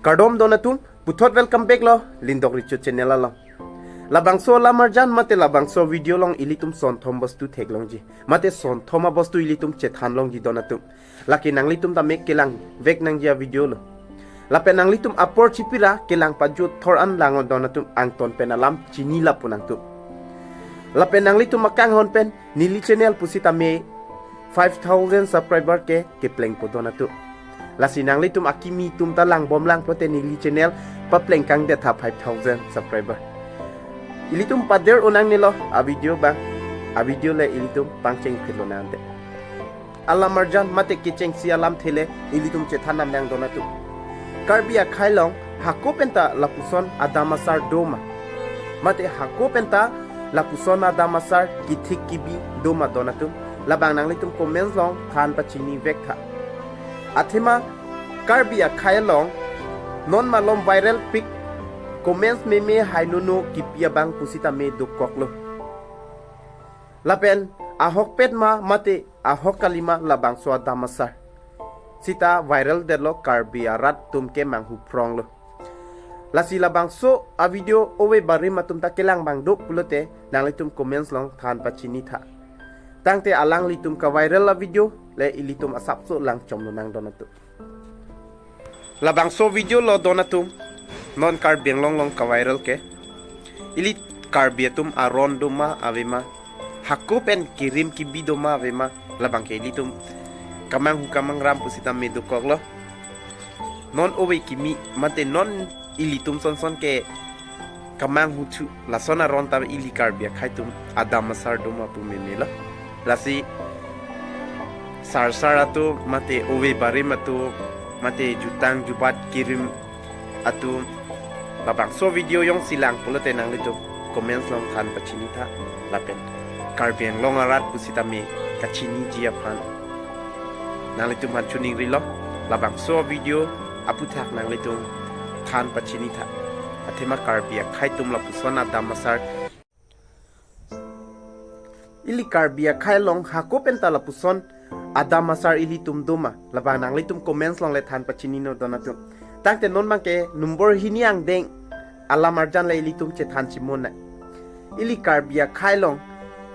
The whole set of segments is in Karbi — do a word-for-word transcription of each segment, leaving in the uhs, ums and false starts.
Kardom don atum, puthot welcome back lo Lindok Richo channel along. Labangso alam arjan mate labangso video along ilitum sonthom bostu theklongji, mate sonthom abostu ilitum chethan longji don atum. Lake nanglitum tame kelang vek nangji avideo lo. Lapen nanglitum apor chipira kelang pajut thor an lang don atum, angton pen alam chini lapu nangtum. Lapen nanglitum akanghon pen neli channel pusitame five thousand subscriber ke keplengpo don atum. Lasi nanglitum akimi atum ta langbom lang pulote neli channel papleng kangdet tha five thousand subscriber. Ilitum pader-o nangne lo avideo abang, avideo le ilitum pangcheng phit lonang de. Alam arjan mate kechengsi alamthe le ilitum chethan nam nang don atum. Karbi akhei along hako penta lapuson adam asar doma, mate hako penta lapuson adam asar kithik kibi doma don atum, labang nanglitum comments along than pachini vek tha. Athema Karbi akhei along non malom viral pik comments meme hai nono kipi abang pusitame dokoklo. Lapen ahokpet ma mate ahok kalima labangso adam asar sita viral detlo, Karbi arat atum ke manghu phronglo. Lasi labangso avideo ove barim atum ta kelang bang do pulote nanglitum comments along than pachini tha. Tangte alanglitum kaviral avideo le ilitum asapso langchom lonang don atum. Labangso video lo don atum, non Karbi Anglong along kaviral ke ili Karbi atum aron doma avema, hako pen kerim kibi doma avema, labang ke ilitum kamanghu kamangram pusitame dokoklo. Non ove kimi mate non ilitum sonson ke kamanghu thu, lason aron ta ili Karbi akhei atum adam asar doma pu meme lo. Lasi sarsar atum mate ove barim atum mate jutang jubat kerim atum, labangso video jongsi lang pulote nanglitum comments along than pachini tha. Lapen Karbi Anglong arat pusitame kachiniji aphan nanglitum aphan choningrilo. Labangso video aputhak nanglitum than pachini tha. Athema Karbi akhei atum lapuson adam asar, ili Karbi akhei along hako penta lapuson adam asar ilitum doma, labang nanglitum comments along le than pachini non don atum. Tangte non abang ke number hini angdeng alam arjan le ilitum chethan chimon nang. Ili Karbi akhei along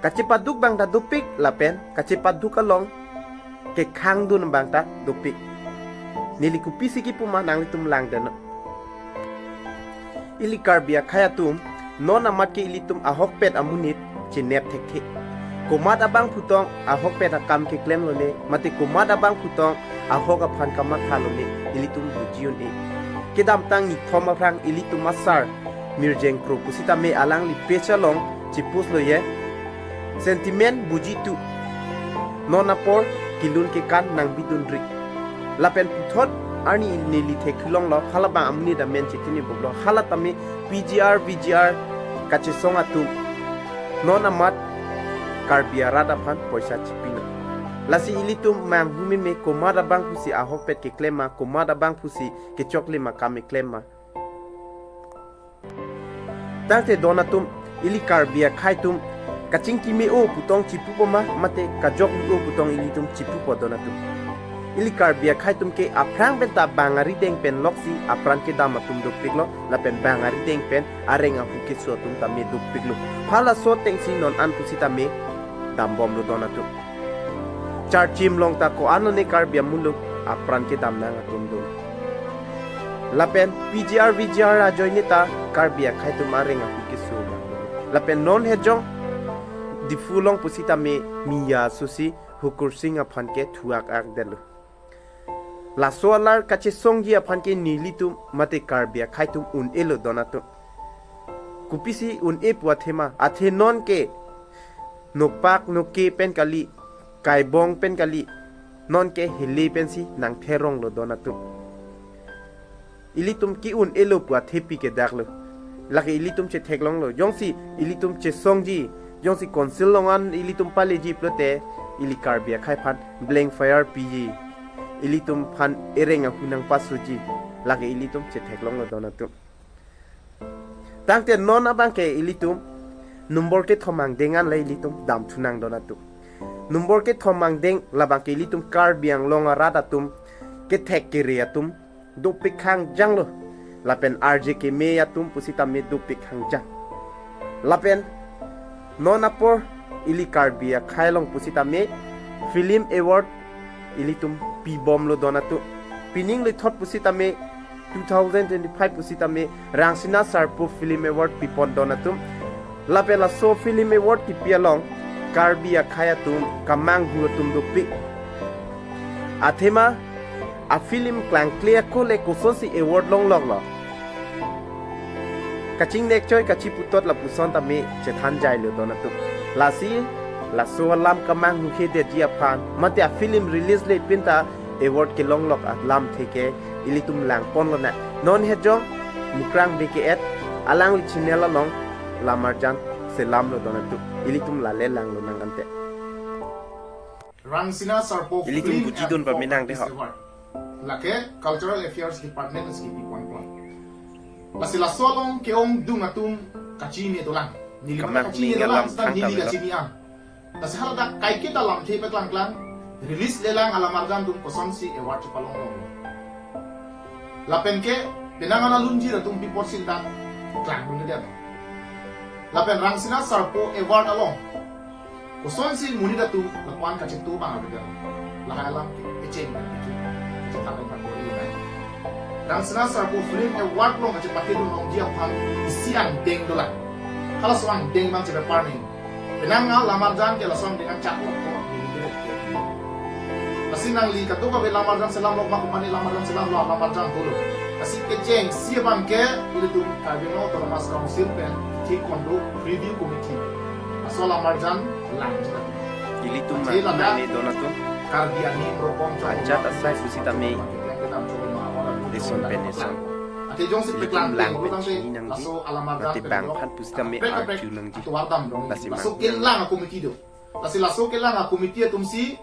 kachepaduk abang ta dopik lapen kachepaduk along kekhangdun abang ta dopik. Neli kopisi kipu ma nanglitum lang den non. Ili Karbi akhei atum non amat ke ilitum ahokpet amonit chenep thekthe. Komat abang phu tong ahokpet akam keklem lone, mate komat abang phu tong ahok aphan kamatha lone, ilitum buji un-e. Kedamtang nithom aphrang ilitum asar Mirjeng Kro pusitame alangli page along chipus lo ye. Sentiment buji tu. Non apor kelun kekan nangbidunri. Lapen puthot arni neli theklonglo, halabang amonit amen chitini boblo, halatame P G R, V G R kachesong atum non amat Karbi arat aphan poisa chipilo. Lasi ilitum manghu meme, komat abang pusi ahokpet keklem ma, komat abang pusi kechoklim akam keklem ma. Tangte don atum, ili Karbi akhei atum kachingki me-o pu tong chipupo ma, mate kajok me-o pu tong ilitum chipupo don atum. Ili Karbi akhei atum ke aphrang penta bang arideng pen loksi apran kedam atum dopiklo, lapen bang arideng pen areng ahu keso atum tame dopiklo. Halaso atengsi non an pusitame dambomlo don atum. Charchim along ta ko-an lone Karbi amuluk apran kedam nang atum do. Lapen P G R V G R ajoine ta Karbi akhei atum areng ahu keso abang. Lapen non hejong Diphu along pusitame Miya Susi Hukursing aphan ke thuak-ak detlo. Laso alar kachesongji aphan ke nelitum mate Karbi akhei atum un-elo don atum. Kopisi un-e pu athema, athe non ke nopak noke pen kali, kaibong pen kali, non ke hile pensi nangtheronglo don atum. Ilitum ke-un-elo pu athepi kedaklo. Lake ilitum chetheklonglo. Jongsi ilitum chesongji, jongsi council along an ilitum paleji pulote, ili Karbi akhei aphan blank fire piji. Ilitum aphan ereng ahu nangpasoji. Lake ilitum chetheklonglo don atum. Tangte non abang ke ilitum number kethom angdeng an le ilitum damthu nang don atum. Number kethom angdeng labang ke ilitum Karbi Anglong arat atum kethek kere atum dopik hangjang lo. Lapen R J keme atum pusitame dopik hangjang. Lapen non apor ili Karbi akhei along pusitame film award ilitum pibomlo don atum. Pining lethot pusitame two thousand twenty-five pusitame Rangsina Sarpo Film Award pipon don atum. Lapen laso Film Award kipi along Karbi akhei atum kamanghu atum dopik. Athema a film klangkle ako le kosonsi award longloklo. Kachingnek choi kachiputot lapuson tame chethan jailo don atum. Lasi laso alam kamanghu hede ji aphan mate a film release le pin ta award kelonglok alamthe ke ilitum langponlonang. Non hejong Mukrang B K S alangli channel along Lamarjan selamlo don atum. Ilitum lale langlonang ante. Rangsina Sarpo Ilitum Film bujidun and pamenang Pop dei ho. Festival. Lake Cultural Affairs Department si kipi ponpon. Lasi laso along ke-ongdung atum kachini dolang. Neli Kamang kachini ning dolang, alam seta thangta neli melo. Kachini ang. Lasi haladak kaike ta lamthe paklangklang, release lelang a Lamarjan atum kosonsi award chepalonglok. Lapen ke penang ana lunjir atum pi porsi dak klangdun dia. Lapen Rangsina Sarpo Award along kosonsi monit atum lapuan kachetu bang abidang. Lahai alam kecheng bang itu. Kechethan bang kori na. Rangsina Sarpo Film Award along kachepatedun longji aphan isi angdeng dolang. Halaso angdeng bang chepaparni. Penang a Lamarjan ke laso angdeng achak lo ko. Lasi nangli kadokave Lamarjan selamlok ma, komane Lamarjan selamlo, Lamarjan dolo. Lasi kechengsi abang ke ilitum Karbi Anglong Autonomous Council pen thik kondo review committee. Laso Lamarjan lang jita. Ilitum Aji ma lada nang ni don atum. Karbi anim rokom chong Ajat ma asai pusitame. Keklem kedam chong ma orang Dison pen dison. Ate jongsi Ilitum peklang lang teng pen utang te chini nangji. Laso a Lamarjan Mate pen bang lok. Phan pusitame Prek prek arju nangji. Atuar dam dong. Lasi Laso mang. Kelang a committee do. Lasi laso kelang a committee atum si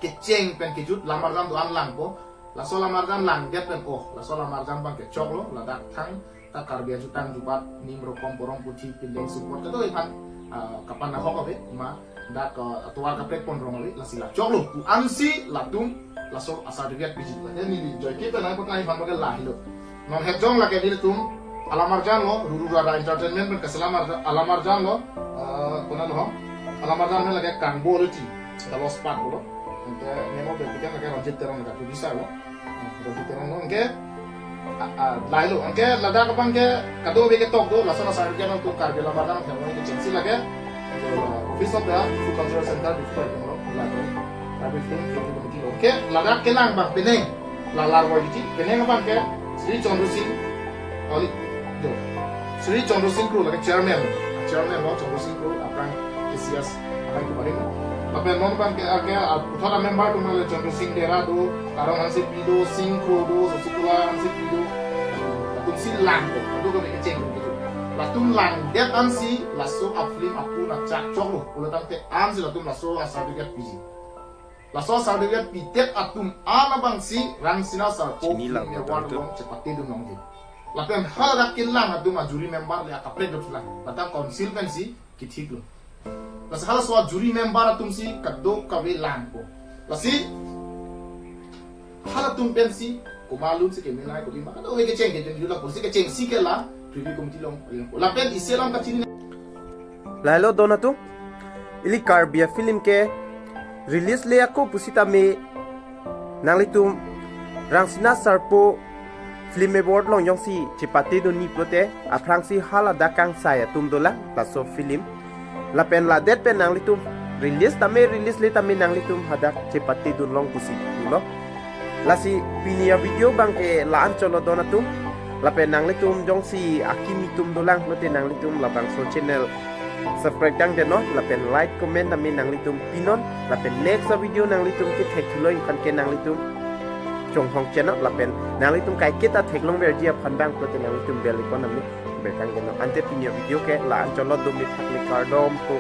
kecheng pen kejut Lamarjan do-an langpo. Laso Lamarjan langdet pen oh, laso Lamarjan bang kechoklo, ladak thangta Karbi ajutang jubat nim rokom porong puthi pindeng support kedo iphan, ah, kapan ahok ave, ma dak, ah, atuar kaprek pon rong ave, lasi la choklo, pu ansi latum laso a certificate piji. Lake neli joike pen ai pakai iphan bage lahelo. Non hejong lake nelitum a Lamarjan lo, Ruru Rara Entertainment pen kaselam arja-, a Lamarjan lo, eh, konat lo ho? A Lamarjan pen lake Kangbo Reti, Kalos Park lo. Anke nemo berpikan lake Ranjit Teron lake producer lo. Ranjit Teron lo, anke, a, a, lahelo, anke ladak abang ke kadokave ketok do, lason asar ke nangtum Karbi Lamarjan themoi kechengsi lake, eh, Office of the Cultural Center, Diphu lo, lake, Karbi Film Committee lo. Anke ladak kelang bang penang. Lalar boy kiti, penang abang ke Sri Chandra Singh, oli, jo. Sri Chandra Singh Kro lake chairman, chairman lo Chandra Singh Kro, aphrang K C S, aphrang kemarin. Lapen non abang ke, ke, ah, puthot a member atum le Chandra Singh Dera do, Karong Hansepi do, Singh Kro do, Sosikola Hansepi do. Latum si lang do, latum kami kecheng do. Latum langdet ansi, laso a film apun achak choklo, pulo tangte ansi latum laso a certificate piji. Laso a certificate pidet atum an abang si Rangsina Sarpo Chini Film lang Award betul. Along chepatedun longji. Lapen haladak kelang atum a jury member le akaprek dotlang. Ladak council pensi kethiklo. Lasi halaso a jury member atum si kadokave langpo. Lasi halatum pensi komat alun si kemenai kopi ma kadokave kecheng kecheng jula kosi kechengsi ke la review committee along. Lapen isi alam kachini Lahelo don atum, ili Karbi a film ke release le ako pusitame nanglitum Rangsina Sarpo Film Award along jongsi chepatedunji pulote aphrangsi haladak kangsai atum dolang laso film. Lapen ladet pen nanglitum release tame release le tame nanglitum hadak chepatedun long pusi pulo. Lasi pini a video abang ke la-an cholo don atum. Lapen nanglitum jongsi akimi atum dolang pulote nanglitum labangso channel subscribe tangdet non, lapen like, comment tame nanglitum pinon, lapen next a video nanglitum kethek thulo aphan ke nanglitum chonghong channel, lapen nanglitum kaiketa theklong verji aphan abang pulote nanglitum bell icon tame bertangdet non. Ante pini a video ke la-an cholo, dum ni thak ni kardom ko.